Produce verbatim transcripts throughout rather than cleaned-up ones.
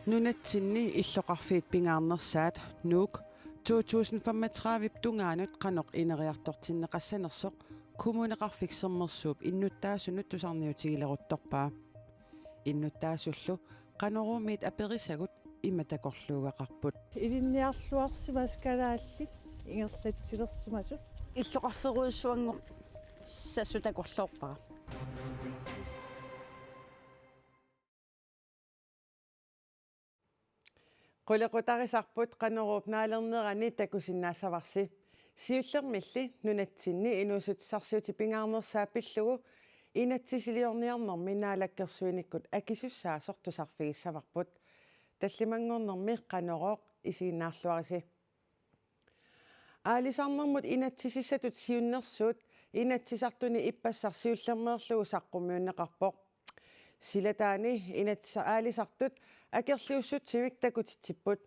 Nunatsinni illoqarfiit pingaarnersaat Nuuk to tusind femogtredive tungaanut qanoq ineriartortinneqassanersoq Kommuneqarfik Sermersuup innuttaasunut tusarniutigileruttorpaa. Innuttaasullu Qanoruumiit aperisagut ima takorluugaqarput. Ilinniarluarsimasut kalaallit ingerlatsilersimasut. Illoqarferujussuanngorsassut takorloorpara. Qulequtarisarput Qanoruup naalernerani takusinnaassavarsi. Siullermilli nunatsinni inuussutissarsiutit pingaarnersaat pillugu inatsisiliorniarnermi naalakkersuinikkut akisussaasoq tusarfigissavarput. Tallimanngornermi Qanorooq, isiginnaarluarisi. Aalisarnermut inatsisissatut siunnersuut Inatsisartuni ippassaq siullermeerlugu saqqummiunneqarpoq. Silataani inatsa-, aalisartut akerliussutsimik takutitsipput.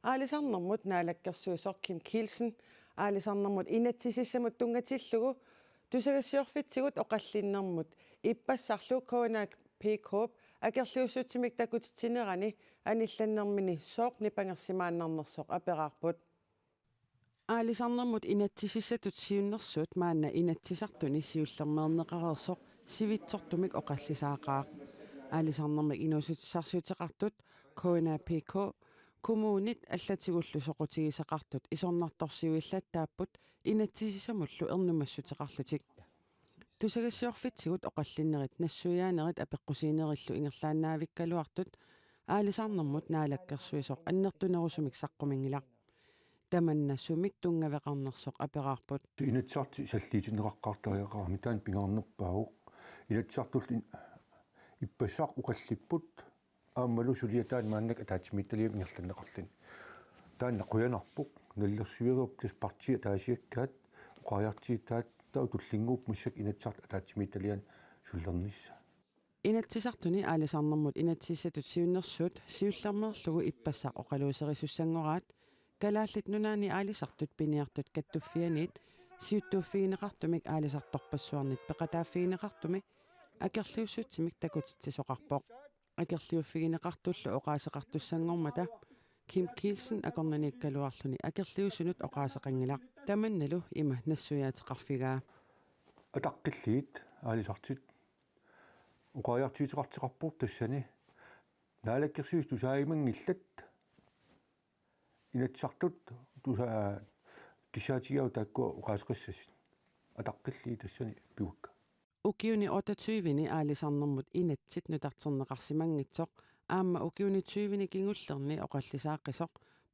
Aalisarnermut naalakkersuisoq Kim Kielsen aalisarnermut inatsisissamut tunngatillugu tusagassiorfitsigut oqallinnermut ippassarlu K N A P K-p akerliussutsimik takutitsinerani anillannermini sooq nipangersimaannarnersoq aperaarput. Aalisarnermut inatsisissatut siunnersuut maanna Inatsisartuni siullermeerneqareersoq sivitsortumik oqallisaaqaaq. Aalisarnermik inuussutissarsiuteqartut K N A P K, kommunit allatigullu soqutigisaqartut isornartorsiuillattaapput inatsisissamullu ernumassuteqarlutik. Tusagassiorfitsigut oqallinnerit nassuiaanerit apeqqusiinerillu ingerlaannaavikkaluartut aalisarnermut naalakkersuisoq annertunerusumik saqqumminngilaq. Tamanna sumik tunngaveqarnersoq aperaarput. Inatsisartut salliitinneqaqqaartariaqarami taanna pingaarnerpaavoq. Inatsisartullu in-, ippassaq oqallipput. Aammalu suliaq taanna maannakkut ataatsimiititaliami ingerlanneqarluni. Taanna qujanarpoq, nalilersuinerup tassa partiit ataasiakkaat, oqariartuutaat, taava tullinnguuppoq massakkut Inatsisartut ataatsimiititaliaanut sullernissaat. Inatsisartuni aalisarnermut inatsisissatut siunnersuut siullermeerlugu ippassaq oqaluuserisussanngorpaat, Kalaallit Nunaanni aalisartut piniartut kattuffianniit siuttuuffigineqartumik aalisartorpassuarnit peqataaffigineqartumi akerliussutsimik takutitsisoqarpoq. Akerliuffigineqartullu oqaaseqartussanngormata Kim Kielsen akornanniikkaluarluni akerliusunut oqaaseqanngilaq. Tamannalu ima nassuiaateqarfigaa. Ataqqillugit aalisartut oqariartuuteqartoqarpoq tassani naalakkersuisut tusaagimanngillat. Inatsisartut tusa-, kissaatigaat taakkua oqaaseqassapput. Ataqqillugit tassani pivakka. Ukiuni otteogtyve-ni aalisarnermut inatsit nutarterneqarsimanngitsoq aamma ukiuni tyve-ni kingullerni oqallisaaqqisoq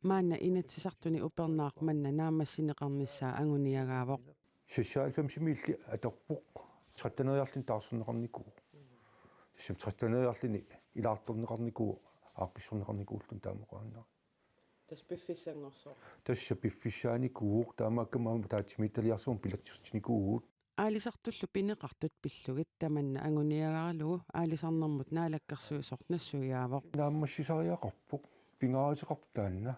maanna Inatsisartuni upernaaq manna naammassineqarnissaa anguniagaavoq. Seksoghalvfems-imiilli atorpoq, tretten-eriarluni taarserneqarnikuuvoq. Tassami tretten-eriarluni ilaartorneqarnikuuvoq, aaqqissorneqarnikuulluni taama oqaannarpoq. Tassa piffissanngorsoq. Tassa piffissaanikuuvoq, taamaakkami aamma ataatsimiititaliarsuarmut pilatsertinikuuvugut. Aalisartullu pineqartut pillugit tamanna anguniagaralugu aalisarnermut naalakkersuisoq nassuiaavoq. Naammassisariaqarpoq, pingaaruteqarpoq taanna.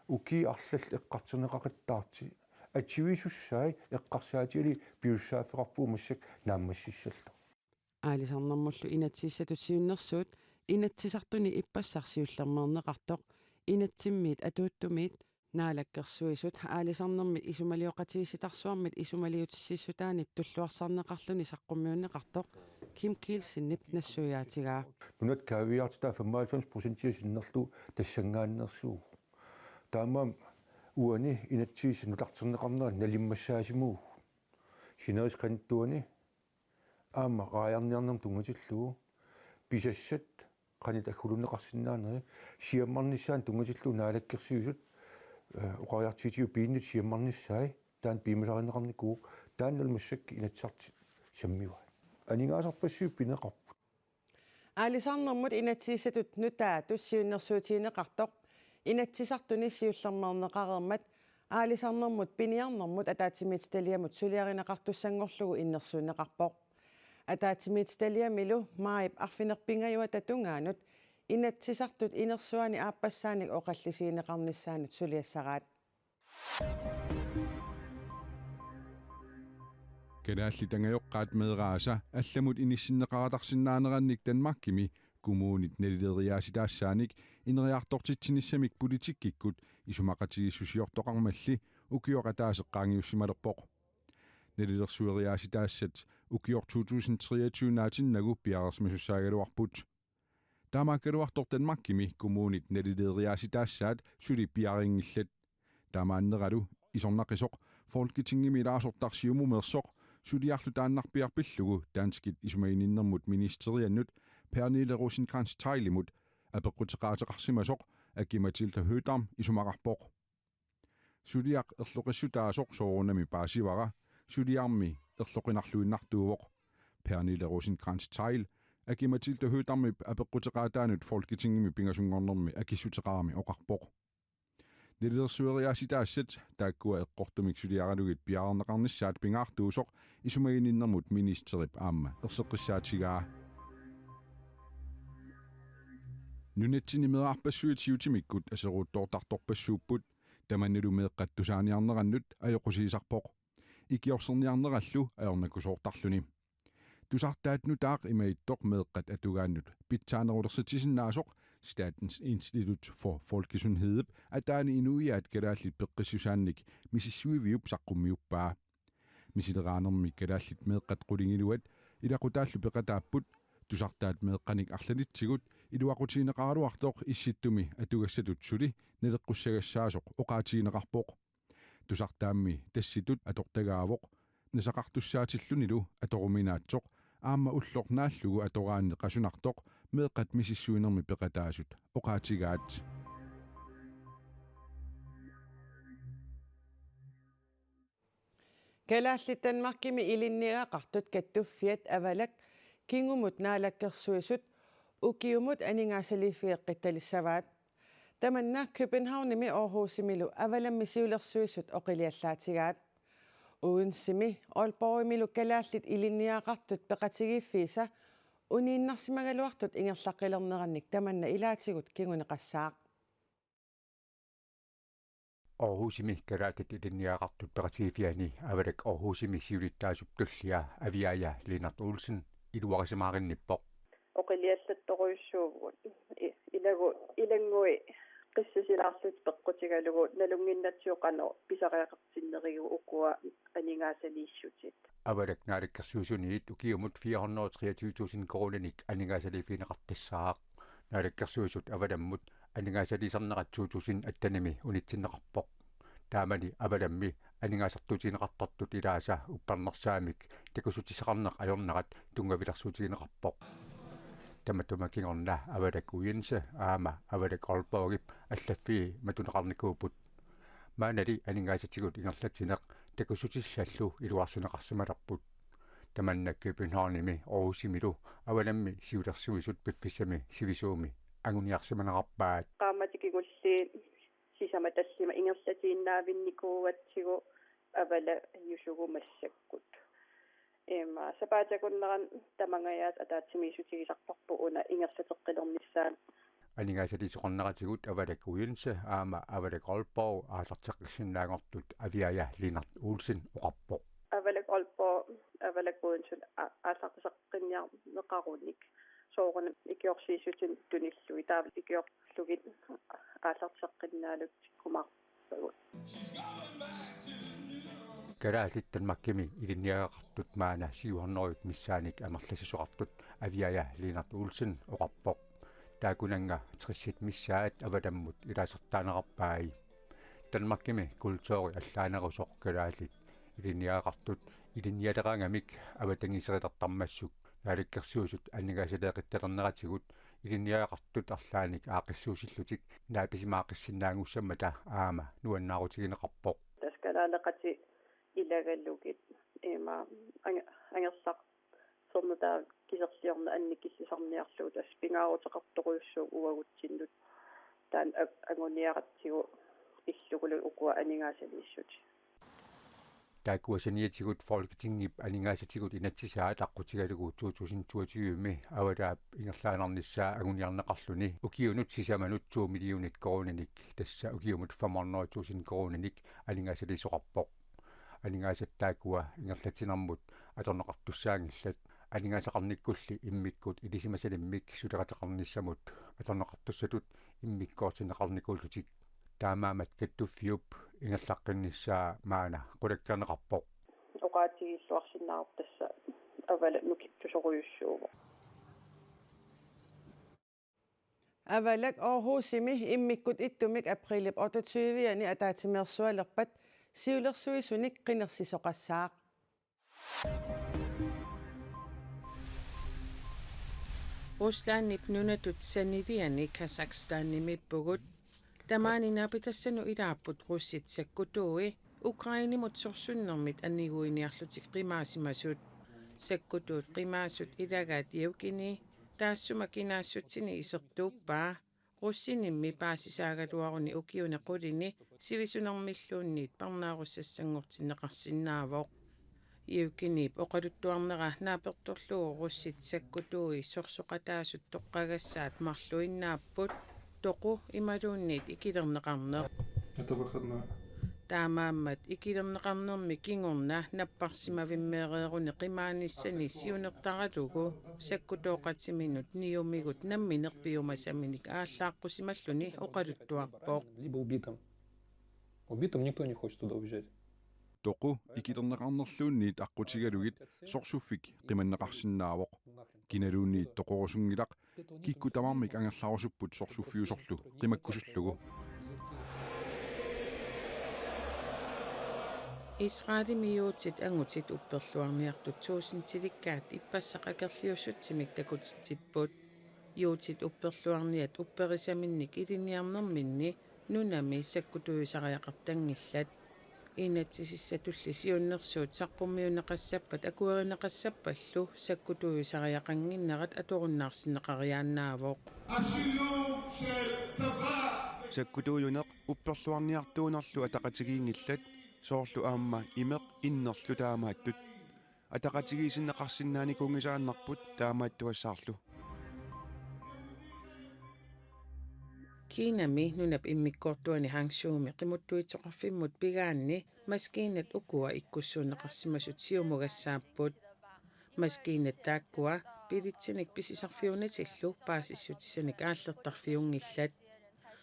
Ukiut arlallit eqqartorneqaqattaartut. Atuisussai eqqarsaatigalugit pisussaaffeqarpugut massakkut naammassissallugu. Aalisarnermullu inatsisissatut siunnersuut Inatsisartuni ippassaq siullermeerneqartoq, inatsimmiit atuuttumiit naalakkersuisut aalisarnermit isumalioqatigiissitarsuarmit isumaliutissiissutaanit tulluarsarneqarluni saqqummiunneqartoq Kim Kielsenip nassuiaatigaa. Nunat kaaviiaartitaa femoghalvfems procentia sinnerlugu tassanngaanneersuuvoq. Taamaammat uani inatsisissaq nutarterneqarnera nalimmassaasimavoq. Sinerissap qanittuani aamma raajarniarnermut tunngatillugu pisassat qanoq agguluunneqarsinnaaneri siammarnissaanut tunngatillugu naalakkersuisut, eh, oqariartuutigalugu piinnut siammarnissai taanna piumasarineqarnikuuvoq, taannalu massakkut Inatsisartut sammivaat. Aningaasarpassuit pineqarput. Aalisarnermut inatsisissatut nutaatut siunnersuutigineqartoq Inatsisartuni siullermeerneqareermat aalisarnermut piniarnermut ataatsimiititaliamut suliarineqartussanngorlugu innersuunneqarpoq. Ataatsimiititaliamilu maajip arfineq-pingajuata tungaanut Inatsisartut inersuaani aappassaanik oqallisigineqarnissaanut suliassaraat. Kalaallit angajoqqaat meeraasa allamut inissinneqaratarsinnaanerannik Danmarkimi Kommunit nalileeriaasitaassaannik ineriartortitsinissamik politikkikkut isumaqatigiissusiortoqarmalli ukioq ataaseq qaangiussimalerpoq. Nalilersueriaasitaassat ukioq to tusind treogtyve naatinnagu piareersimasussaagaluarput. Taamaakkaluartoq Danmarkimi kommunit nalileeriaasitaassaat suli piareerinngillat. Taamaanneralu isornaqisoq Folketingimi ilaasortaq Siumumeersoq suliarlu taannarpiaq pillugu danskit isumaginninnermut ministeriannut Pernille Rosenkrantz-Teilimut apeqquteqaateqarsimasoq Aki-Matilda Høegh-Dam isumaqarpoq. Suliaq erloqissutaasoq soorunami paasivara, suliarmi erloqinarluinnartuuvoq. Pernille Rosenkrantz-Teil Aki-Matilda Høegh-Damip apeqquteqaataanut Folketingimi pingasunngornermi akissuteqarami oqarpoq. Nalilersueriaasitaassat taakkua eqqortumik suliaralugit piareerneqarnissaat pingaartuusoq isumaginninnermut ministerip aamma erseqqissaatigaa. Nunatsinni meerarpassuit siutimikkut aseruuttoortartorpassuupput, tamannalu meeqqat tusaaniarnerannut ajoqusiisarpoq. Ikiorserniarnerallu ajornakusoortarluni. Tusartaat nutaaq imaattoq meeqqat atugaannut pitsaanerulersitsisinnaasoq Statens Institut for Folkesundhedip ataani inuiaat kalaallit peqqissusaannik misissuiviup saqqummiuppaa. Misileraanermi kalaallit meeqqat qulingiluat ilaqutaallu peqataapput, tusartaat meeqqanik arlalitsigut iluaqutigineqaraluartoq Issittumi atugassatut suli naleqqussagassaasoq oqaatigineqarpoq. Tusartaammi tassitut atortagaavoq nasaqartussaatillunilu atoruminaatsoq, aamma ulloq naallugu atoraanni qasunartoq meeqqat misissuinermi peqataasut oqaatigaat. Kalaallit Danmarkimi ilinniagaqartut kattuffiat Avalak kingumut Naalakkersuisut ukiumut aningaasaliiffigeqqittalissavaat. Tamanna Københavnimi Aarhusimilu Avalammi siulersuisut oqiliallaatigaat. Odensemi Aalborgimilu kalaallit ilinniagaqartut peqatigiiffiisa uniinnarsimagaluartut ingerlaqqilernerannik tamanna ilaatigut kinguneqassaaq. Aarhusimi kalaallit ilinniagaqartut peqatigiiffianni Avalak Aarhusimi siulittaasup tullia Aviaja Lennert Olsen iluarisimaarinnippoq. Oqiliallattorujussuuvugut. I-, ilagu-, ilanngui qissisilaarlutik peqqutigalugu nalunnginnatsigu qanoq pisariaqartinnerugut ukua aningaasaliissutit. Avalak Naalakkersuisuniit ukiumut fire hundrede og treogtyve tusind koruuninik aningaasaliiffigineqartassaaq. Naalakkersuisut Avalammut aningaasaliisarnerat to tusind attenimi unitsinneqarpoq. Taamani Avalammi aningaasartuutigineqartartut ilaasa uppernarsaammik takussutissaqarneq ajornerat tunngavilersuutigineqarpoq. Tamatuma kingorna Avalak Odense aamma Avalak Aalborgip allaffii matuneqarnikuupput. Maannali aningaasatigut ingerlatsineq takussutissallu iluarsineqarsimalerput. Tamanna Københavnimi Aarhusimilu Avalammi siulersuisut piffissami sivisuumi anguniarsimanerarpaat. Qaammatit kingulliit sisamat tallimat ingerlatiinnaavinnikuugatsigu Avalajusugut massakkut. Ima sapaatip akunnerani tamangajaasa ataatsimiissutigisarparput una ingerlateqqilernissaa. Aningaasaliisoqarneratigut Avalak Odense aamma Avalak Aalborg aallarteqqissinnaanngortut Aviaja Lennert Olsen oqarpoq. Avalak Aalborg, Avalak Odense a-, aallarteqqinniarneqarunik soorunami ikiorsiissutinik tunillugit, taava ikiorlugit aallarteqqinnaallugit tikkumaarpagut. Kalaallit Danmarkimi ilinniagaqartut maanna syv hundrede missaannik amerlassisoqartut Aviaja Lennert Olsen oqarpoq. Taakkunannga tressit missaat Avalammut ilaasortaanerarpai. Danmarkimi kulturi allaanerusoq kalaallit ilinniagaqartut ilinnialeraangamik avatangiiserilertarmassuk Naalakkersuisut aningaasaleeqqittalerneratigut ilinniagaqartut arlaannik aaqqissuussillutik naapisimaaqqissinnaanngussammata aamma nuannaarutigineqarpoq. Tassa kalaaleqatit ilagalugit ima ange-, angerlarsiorneq taava kiserliorneq annikillisarniarlugu tassa pingaaruteqartorujussuuvoq uagutsinnut taanna a-, anguniaratsigu pillugulu ukua aningaasaliissutit. Taakkua saniatigut Folketingip aningaasatigut inatsisaat aqqutigalugu to tusind toogtyve-mi Avalaap ingerlaannarnissaa anguniarneqarluni ukiunut sisamanut to millionit koruuninik, tassa ukiumut fem hundrede tusind koruuninik aningaasaliisoqarpoq. Aningaasat taakkua ingerlatsinermut atorneqartussaanngillat. aningaasaqarnikkulli immikkut ilisimasalimmik suleqateqarnissamut atorneqartussatut immikkoortinneqarnikuullutik. Taamaammat kattuffiup ingerlaqqinnissaa maanna qulakkeerneqarpoq. Oqaatigilluarsinnaavarput tassa Avalak nukittusorujussuuvoq. Avalak Aarhusimi immikkut ittumik aprilip otteogtyve-ani ataatsimeersualerpat siulersuisunik qinersisoqassaaq. Ruslandip nunatut saniliani Kazakhstanimiippugut. Tamaani naapitassanut ilaapput russit sakkutuui Ukrainemut sorsunnermit aniguiniarlutik qimaasimasut. Sakkutuut qimaasut ilagaat Jevgeni taassuma kinaassutsini isertuuppaa. Russinimmi paasisaagaluaruni ukiuni qulini sivisunermilluunniit parnaarussassanngortinneqarsinnaavoq. Jevgenip oqaluttuarnera naapertorlugu russit sakkutuui sorsoqataasut toqqagassaat marluinnaapput, toqu imaluunniit ikilerneqarneq. Это выходной. Taamaammat ikilerneqarnermi kingorna napparsimavimmeereeruni qimaanissani siunertaralugu sakkutooqatiminut niumigut nammineq piumasaminik aallaaqqussimalluni oqaluttuarpoq. Либо убитым. Убитым никто не хочет туда уезжать. Toqu ikilerneqarnerluunniit aqqutigalugit sorsuffik qimanneqarsinnaavoq. Kinaluunniit toqorusunngilaq, kikkut tamarmik angerlarusupput sorsuffiusorlu qimakkusullugu. Israelimi juutit angutit upperluarniartut tuusintilikkaat ippassaq akerliussutsimik takutitsipput. Juutit upperluarniat upperisaminnik ilinniarnerminni nunami sakkutuujusariaqartanngillat. Inatsisissatulli siunnersuut saqqummiunneqassappat akuerineqassapallu sakkutuujusariaqannginnerat atorunnaarsinneqariaannaavoq. Sakkutuujuneq upperluarniartuunerlu ataqatigiinngillat, soorlu aamma imeq innerlu taamaattut. Ataqatigiissinneqarsinnaanikuunngisaannarput taamaattuassaarlu. Kinami nunap immikkoortuani Hangzhoumi qimuttuitsoqarfimmut pigaanni maskiinat ukua ikkussuunneqarsimasut siumugassaapput. Maskiinat taakkua bilitsinik pisisarfiunatillu paasissutissanik aallertarfiunngillat.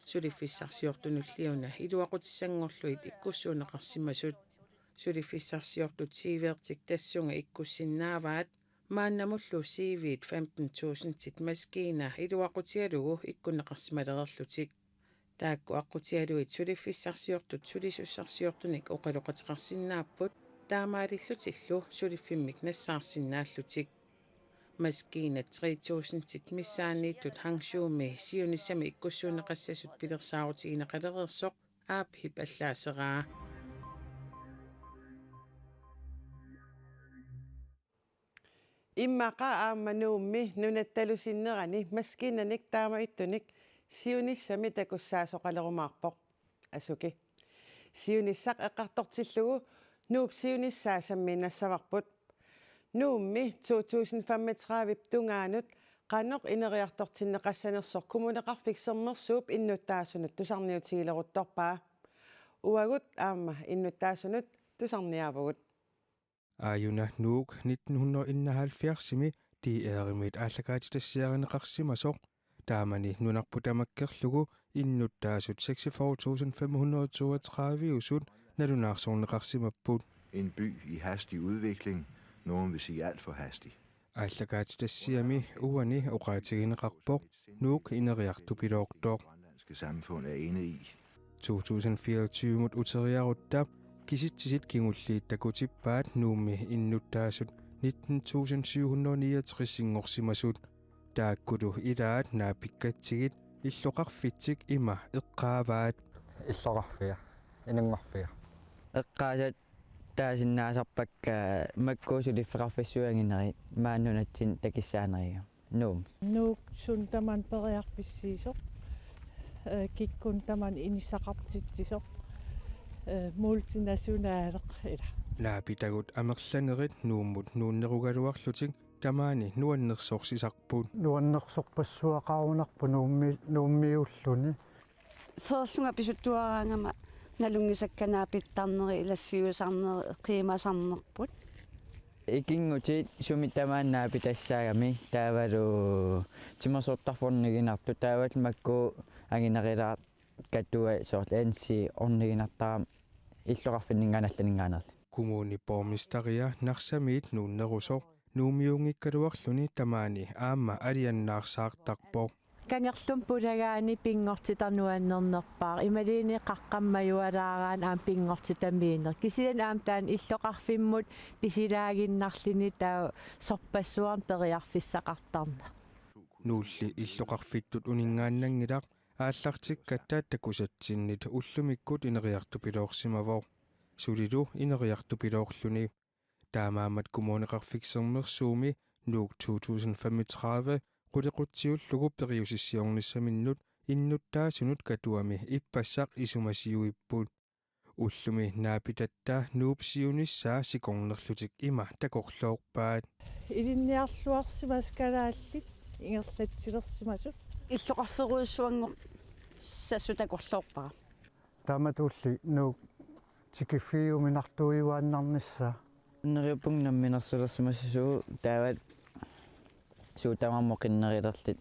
Suliffissarsiortunulliuna iluaqutissanngorlugit ikkussuunneqarsimasut. Suliffissarsiortut siiviertik tassunga ikkussinnaavaat, maannamullu siiviit femten tusindit maskiina iluaqutigalugu ikkunneqarsimalereerlutik. Taakku aqqutigalugit suliffissarsiortut sulisussarsiortunik oqaloqateqarsinnaapput, taamaalillutillu suliffimmik nassaarsinnaallutik. Maskiinat tre tusindit missaanniittut Hangzhoumi siunissami ikkussuunneqassasut pilersaarutigineqalereersoq A P-ip allaaseraa. Immaqa aamma Nuummi nunattalu sinnerani maskiinanik taama ittunik siunissami takussaasoqalerumaarpoq. Asuki. Siunissaq eqqartortillugu Nuup siunissaa sammiinnassavarput. Nuummi to tusind femogtredive-p tungaanut qanoq ineriartortinneqassanersoq Kommuneqarfik Sermersuup innuttaasunut tusarniutigileruttorpaa. Uagut aamma innuttaasunut tusarniaavugut. Aajuna Nuuk nitten hundrede enoghalvfjerds-imi D R-imiit aallakaatitassiarineqarsimasoq. Taamani nunarput tamakkerlugu innuttaasut seksogfyrre tusind fem hundrede toogtredive-usut nalunaarsorneqarsimapput. En by i hastig udvikling. Nogen vil sige alt for hastig. Aallakaatitassiami uani oqaatigineqarpoq Nuuk ineriartupiloortoq. Grønlandske samfund er inde i. To tusind fireogtyve-mut uteriarutta kisitsisit kingulliit takutippaat Nuummi innuttaasut nitten tusind syv hundrede niogtres-inngorsimasut. Taakkulu ilaat naapikkatsigit illoqarfitsik ima eqqaavaat. Illoqarfia, inunngorfia. Eqqaasat taasinnaasarpakka makku suliffeqarfissuit anginerit maani nunatsinni takissaaneriga. Nuummi. Nuuk suna tamanna periarfissiisoq, eh, kikkunnut tamanut inissaqartitsisoq, eh, multinationaleq ila. Naapitagut amerlanerit Nuummut nuunnerugaluarlutik tamaani nuannersorsisarput. Nuannersorpassuaqarunarpoq Nuummi-, Nuummiulluni. Fyrrelunga pisuttuaraangama nalunngisakka naapittarneri, ilassiusarneri, qiimasarnerput. Ikinngutit sumi tamaani naapitassaagami taavalu timersortarfik orniginartoq taavalu makku anginerilaartut katuat soorlu ansi orniginartarami illoqarfinninngaanniit allaninngaanniit. Kommunip borgmesteria Narsamiit nuunnerusoq Nuummiunngikkaluarluni tamaani aamma alianaarsaartarpoq. Kangerlummi pulagaani pinngortitaq nuannernerpaaq. Imaluunniit qaqqammajualaaraanni aamma pinngortitamiinneq. Kisianni aamma taanna illoqarfimmut pisilaaginnarluni taava sorpassuarnik periarfissaqartarneq. Nuulli illoqarfittut uninngaannanngilaq aallartikkatta takusatsinnit ullumikkut ineriartupiloorsimavoq. Sulilu ineriartupiloorluni. Taamaammat Kommuneqarfik Sermersuumi Nuuk to tusind femogtredive qulequtsiullugu periusissiornissaminnut innuttaasunut katuami ippassaq isumasiuipput. Ullumi naapitatta Nuup siunissaa sikornerlutik ima takorloorpaat. Ilinniarluarsimasut kalaallit ingerlatsilersimasut. Illoqarferujussuanngorsassut takorloorpara. Taamatulli Nuuk tikiffigiuminartuujuaannarnissaa. Neriuppunga namminersulersimassasugut taava suut tamarmik oqinnerulerlutik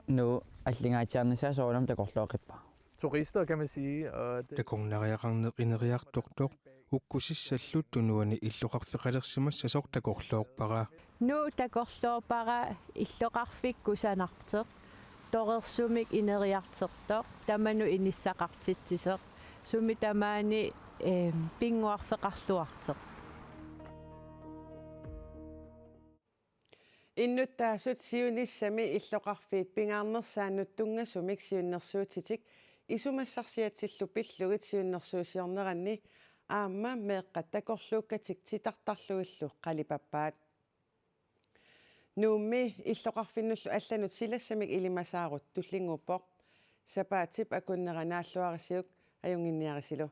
Nuuk allingaatsiarnissaa soorunami takorlooqippara. Turister, kan man sige, og det Takornariaqarneq ineriartortoq ukkusissallu tunuani illoqarfeqalersimassasoq takorloorpara. Nuuk takorloorpara illoqarfik kusanartoq, torersumik ineriartortoq, tamanut inissaqartitsisoq, sumi tamaani, eem, pinnguarfeqarluartoq. Innuttaasut siunissami illoqarfiit pingaarnersaannut tunngasumik siunnersuutitik isumassarsiatsillu pillugit siunnersuusiorneranni aamma meeqqat takorluukkatik titartarlugillu qalipappaat. Nuummi illoqarfinnullu allanut silassamik ilimasaarut tullinnguuppoq. Sapaatip akunnera naalluarisiuk ajunnginniarisilu.